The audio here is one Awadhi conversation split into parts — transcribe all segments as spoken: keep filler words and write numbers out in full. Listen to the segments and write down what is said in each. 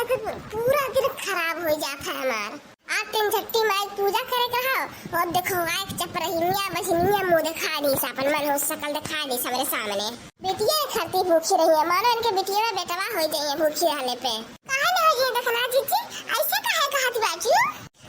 पूरा दिन खराब होइ जात है हमार। आज तीन छठी माई पूजा करे के रहो, और देखो, आए के चपरहिनिया, बझनिया मुँह देखा दी, अपन मनहूस सकल देखा दी सबरे सामने। बिटिया खातिर भूखी रही है, मानो इनके बिटिया में बेटवा होइ जाइए भूखी रहले पे। काहे ना होइ जाइए देखना जीजी, ऐसे काहे कहत बाजू?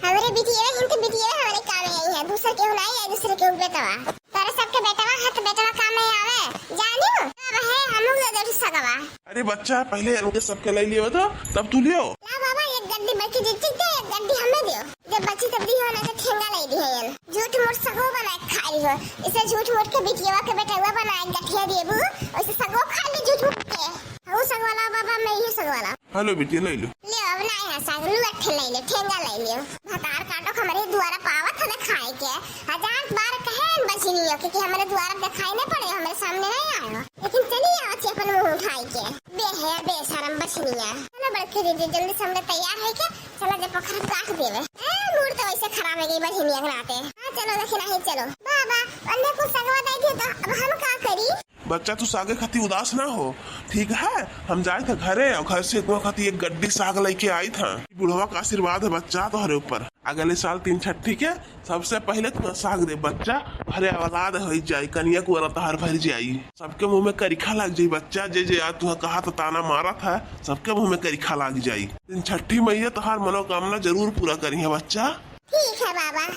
हमरे बिटिया, इन तो बिटिया हमरे काम में आई है, दूसर केहू ना आई है, दूसर केहू बेटवा। तोरे सबके बेटवा है तो बेटवा काम में आवे, जानियो? अब है हम लोग दे दे सगवा। अरे बच्चा, पहले इनके सबके ले लियो तो, तब तू लियो। ला बाबा, एक गड्डी बची जीजी दे, एक गड्डी हमें दियो। जब बची तब दी हो, ना तो ठेंगा ले दी है ये। झूठ मूठ सगो बनाए के खा रही हो, इसे झूठ मूठ के बिटिया के बेटवा बनाए के गठिया देबू, वैसे सगो खा ले झूठ मूठ के। हऊ सगवाला बाबा, मैं ये सगवाला। हेलो बिटिया, ले लो। ले अब ना है साग, लू अठे ले ले, ठेंगा ले लियो। भतार काटो हमरे दुआरा पावत है खाए के। हजार बार कहे बझनिया के कि हमरे दुआरा दिखाई नहीं पड़े, हमरे सामने नहीं आयो। लेकिन चली आवत है अपन मुंह उठाई के। बेहया बेशरम बझनिया। चलो बड़के दीदी, जल्दी से हमरे तैयार है के चला जे पोखर काट देवे। ए, मूड तो वैसे खराब हो गई बझनिया के नाते। हाँ, चलो देखी नहीं, चलो। बाबा, अन्ने कुछ सगवा दे दियो तो अब हम का करी? बच्चा, तू सागे खातिर उदास ना हो, ठीक है? हम जाए थे घरे और घर से तुम्हारे खातिर एक गड्डी साग लेके आई था। बुढ़वा का आशीर्वाद है बच्चा तोहरे ऊपर। अगले साल तीन छठी के सबसे पहले तुम्हें साग दे बच्चा, भरे औलाद हो जाई, कनिया कुंवारा तोहार भर जाई। सबके मुंह में करिखा लग जाई बच्चा, जे जे आज तुम्हें कहा तो ताना मारा था, सबके मुंह में करिखा लग जाई। तीन छठी मैया तोहार मनोकामना जरूर पूरा करी है बच्चा। ठीक है बाबा।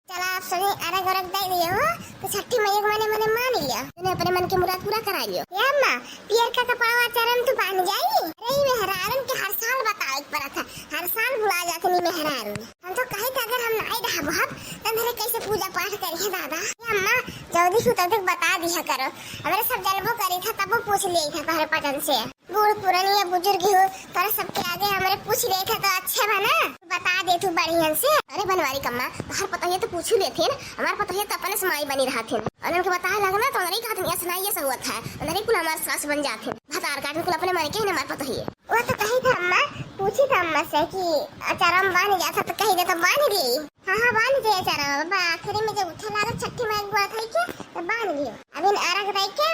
चला, आप सभी अरग अरग दे दियो हो, तो छठी मैया के मने मने मान लियो, तूने अपने मन के मुराद पूरा करा लियो। ए अम्मा, पियर का कपड़वा चरम तू बांध जाई। अरे, ई मेहरारून के हर साल बतावे के पड़त है, हर साल भुला जात नी मेहरारून। हम तो कहे थे, अगर हम नाई रहब हब, तो मेरे कैसे पूजा पाठ करी है दादा? ए अम्मा, जल्दी से तक बता दिया करो, हमरे सब जनबो करी था, तबो पूछ लिया था तोहरे पटन से। बूढ़ पुरनिया बुजुर्ग हो, तोरा सबके आगे हमरे पूछ लेत है तो अच्छे बा ना, बता दे तू बढ़ियन से। अरे बनवारी कम्मा, तोहर पतोहिया तो पूछू लेथिन, हमार पतोहिया तो अपने से माई बनी रहथिन। और उनके बताए लगना तो उनरी कहथिन, "यस ना, ये सब हुआ था।" उनरी कुल हमार सास बन जाथिन। भतार काटन कुल अपने मन के ही ना हमार पतोहिए। वो तो कही था अम्मा, पूछी था अम्मा से कि अचारम बांध जाता तो कही दे तो बांध ली। हाँ, हाँ, बांध दिया चारा बाबा। आखिरी में जब उठे लागत छठी माई के गोड़ धई के, तो बांध लियो। अभी अरग दई के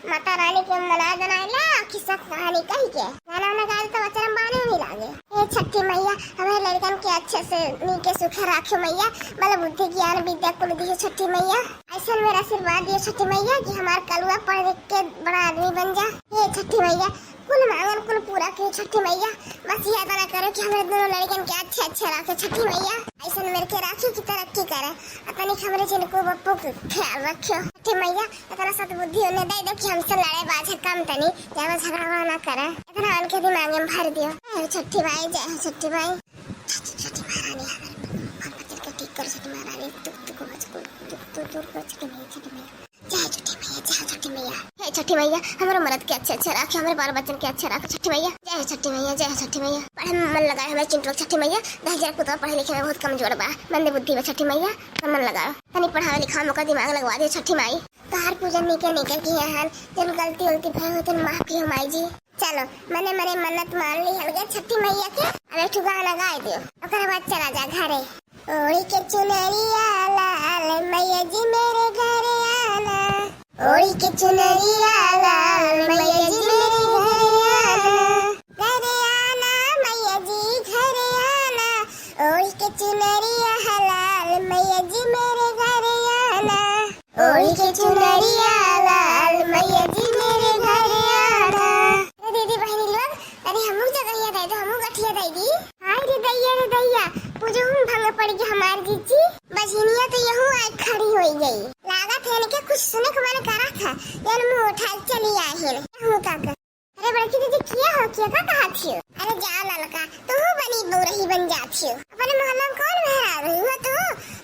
माता रानी के मना दनाइला, किस्सा कहानी कही के गाना वाना गाइल, तो अचारम बांधे नहीं लागे। हे छठी मैया, हमारे लड़कन के अच्छे से नीके सुखे राखियो मैया, बल बुद्धि ज्ञान विद्या कुल दियो छठी मैया। ऐसन मेरा आशीर्वाद दियो छठी मैया कि हमार कलुआ पढ़ लिख के बड़ा आदमी बन जा। हे छठी मैया, कुल मांगन कुल पूरा कियो छठी मैया। बस ये अदा ना करो कि हमरे दोनों लड़कन के अच्छे अच्छे राखियो छठी मैया। ऐसन मेरे के राखियो कि तरक्की करे। आ तनिक हमरे जिनको बप्पो के ख्याल रखियो छठी मैया। इतना सद्बुद्धि उन्हें दे दो कि हमसे लड़े बाझे कम तनी, ज्यादा झगड़ा वगड़ा ना करे। इतना उनके दिमाग में भर दियो। जय हो छठी माई, जय हो छठी माई। छठी, छठी महारानी, हमारे बाल बच्चन के ठीक करो छठी महारानी। तू, तू को बच, तू, तू दूर करो छठी मैया, छठी मैया। जय छठी मैया, जय छठी मैया। हे छठी मैया, हमरे मरद के अच्छे अच्छे राखे, हमरे बाल बच्चन के अच्छे राखे छठी मैया। जय हो छठी मैया, जय हो छठी मैया। पढ़े में मन लगाए हमरे चिंटू छठी मैया। दस हजार पुतवा पढ़े लिखे में बहुत कमजोर बा, मंदे बुद्धि बा छठी मैया, मन लगाओ। तनी पढ़ावे लिखावे में ओकर दिमाग लगवा दियो छठी माई। तोहार पूजन नीके नीके किहे हन, जन गलती उलती भय होतन माफ किहो माई जी। चलो, मने मने मन्नत मान ली हलगे छठी मैया के। अब एक ठो गाना गाए दियो, ओकरे बाद चला जा घरे। ओढ़ी के चुनरिया लाल मैया जी मेरे घर आना। ओढ़ी के चुनरिया लाल मैया जी मेरे घर आना। घर आना मैया जी घर आना। ओढ़ी के चुनरिया लाल मैया जी मेरे घर आना। ओढ़ी के चुनरिया लाल मैया जी मेरे घर आना। अरे दीदी बहनी लोग, अरे हमहू जगहिया दे दो, हमहू गठिया दे दी। हाय रे दैया, रे दैया, पूजहू में भंग पड़ गई हमार जीजी। बझिनिया तो यहू आए खड़ी होई गई। लागत है इनके कुछ सुने के मन करा था, जन मुंह उठा के चली आई है। कहूँ का कर। अरे बड़की दीदी, किया हो, किया का कहा थियो? अरे जा ललका, तू बनी बउरही बन जा थियो। अपने मोहल्ला में कौन मेहरारू हुआ तू?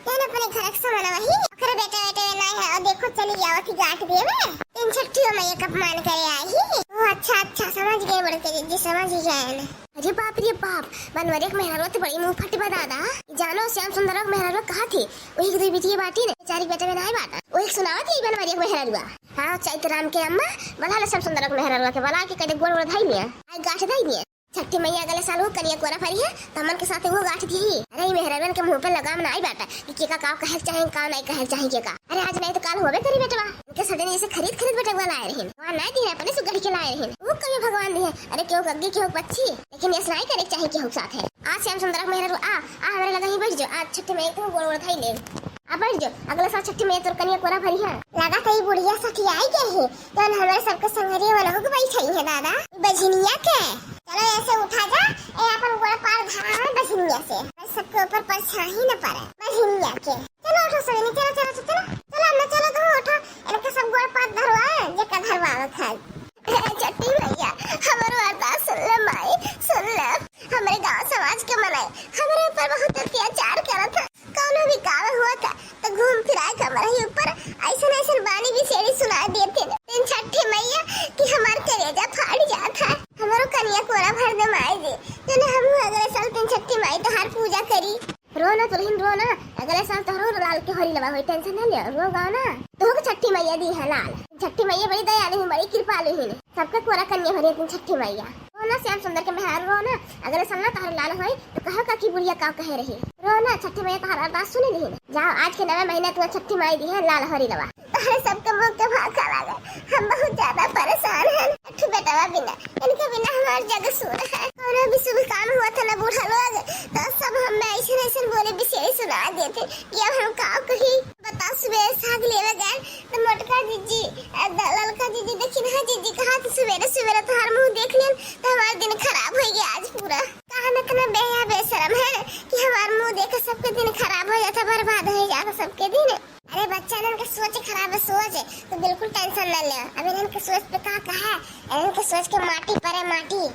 जन अपने घर के समान वही, ओकरे बेटे बेटे नहीं है, और देखो चली गया थी गांठ देवे। इन छठियों में एक अपमान करे आई। ओ अच्छा अच्छा, समझ गए बड़की दीदी, समझ गए। अरे बाप रे बाप, बनवरिया के मेहरारू तो बड़ी मुंह फटी बा दादा। जानो श्याम सुंदर के मेहरारू कहा थी, वही के दुई बिटिया बाटी ने, बेचारी बेटे में नहीं बाटा। वही सुनावत ही बनवरिया के मेहरारू। हाँ, चैत राम के अम्मा, बला ले सब सुंदर के मेहरारू के, बला के कदे गोड़ वोड़ धाई लिया, आई गांठ धाई लिया। छठी मैया अगले साल वो कनिया कोरा भरी है, तो हमन के साथ वो गांठ दी। अरे, ई मेहरवन के मुंह पे लगाम नाई बाटा कि केका का कहल चाहे, का नाई कहल चाहे केका। अरे, आज नाई तो काल होबे करी बेटवा। इनके सजनी इसे खरीद खरीद बेटवा लाए रहिन। भगवान नाई दिए, अपने से गढ़ के लाए रहिन। वो कभी भगवान दिए। अरे, केहू के अग्गी, केहू के पच्छी, लेकिन ऐसा नाई करे के चाहे केहू के साथ है। आज श्याम सुंदर मेहररू आ, आ हमरे लगा ही बैठ जो। आज छठी मैया के गोड़ गोड़ थाई ले। आ बैठ जो, अगले साल छठी मैया तोर कनिया कोरा भरी है। लगा था ई बुढ़िया सठियाई गई है, जौन हमरे सबके संगरिया वाला होके बैठाई है दादा, बझिनिया के। चलो ऐसे उठा जा, ए अपन गोड़ पार धरा है बझिनिया से, बस सबके ऊपर परछाई न पड़े बझिनिया के। चलो उठो सजनी, चलो, चलो, चलो, चलो, चलो, अब ना चलो तुम उठो, इनके सब गोड़ पार धरवा, जेका धरवा खाए। छठी मैया, हमरो अरदास सुन ले माई, सुन ले। हमरे गांव समाज के मनई हमरे ऊपर बहुत अत्याचार करत है। कौनो भी काम हुआ था तो घूम फिराए के हमरे ही ऊपर ऐसन ऐसन बानी बिसेड़ी सुना देते हैं। दिन छठी मैया कि हमार करेजा फाड़ जात है। हमरो कनिया कोरा भर दे माई दे, जने हम अगले साल दिन छठी माई तोहार पूजा करी। रो ना दुल्हन, रो ना, अगले साल तोहरो लाल के होरी लवा होई, टेंशन ना ले, रो गाओ ना। तोहके छठी मैया दी है लाल। छठी मैया बड़ी दयालु है, बड़ी कृपालु है। सबके कोरा कन्या भरी हथिन छठी मैया। रो ना श्याम सुंदर के मेहरारू, रो ना, अगले साल ना तोहरे लाल होई तो कहो काकी बुढ़िया का कहे रही। रो ना, छठी मैया तोहर अरदास सुनी लिहिन। जाओ, आज के नवे महीना तुम्हें छठी माई दी है लाल होरी लवा। तोहरे सबके मुंह के भाखा लागे, हम बहुत ज्यादा परेशान हैं। छठी बेटवा बिना, इनके बिना हमार जग सून है। कौनो भी शुभ काम हुआ था ना बूढ़ा लोग, तो सब हमें ऐसे ऐसे बोले बिसेड़ी सुना देते कि अब हम का कही। बताओ, सुबह साग लेवे गए तो मोटका जीजी, अ, द-, ललका जीजी, देखी ना जीजी, कहा तो सवेरे सवेरे तोहार मुंह देख लेन तो हमार दिन खराब हो गया आज पूरा। का हम इतना बेहया बेशरम है कि हमार मुंह देख के सबके दिन खराब हो जाता, बर्बाद हो जाता सबके दिन। अरे बच्चा, इनके सोच खराब है, सोच, तो बिल्कुल टेंशन ना ले। अब इनके सोच पे का कहा, इनके सोच के माटी परे माटी।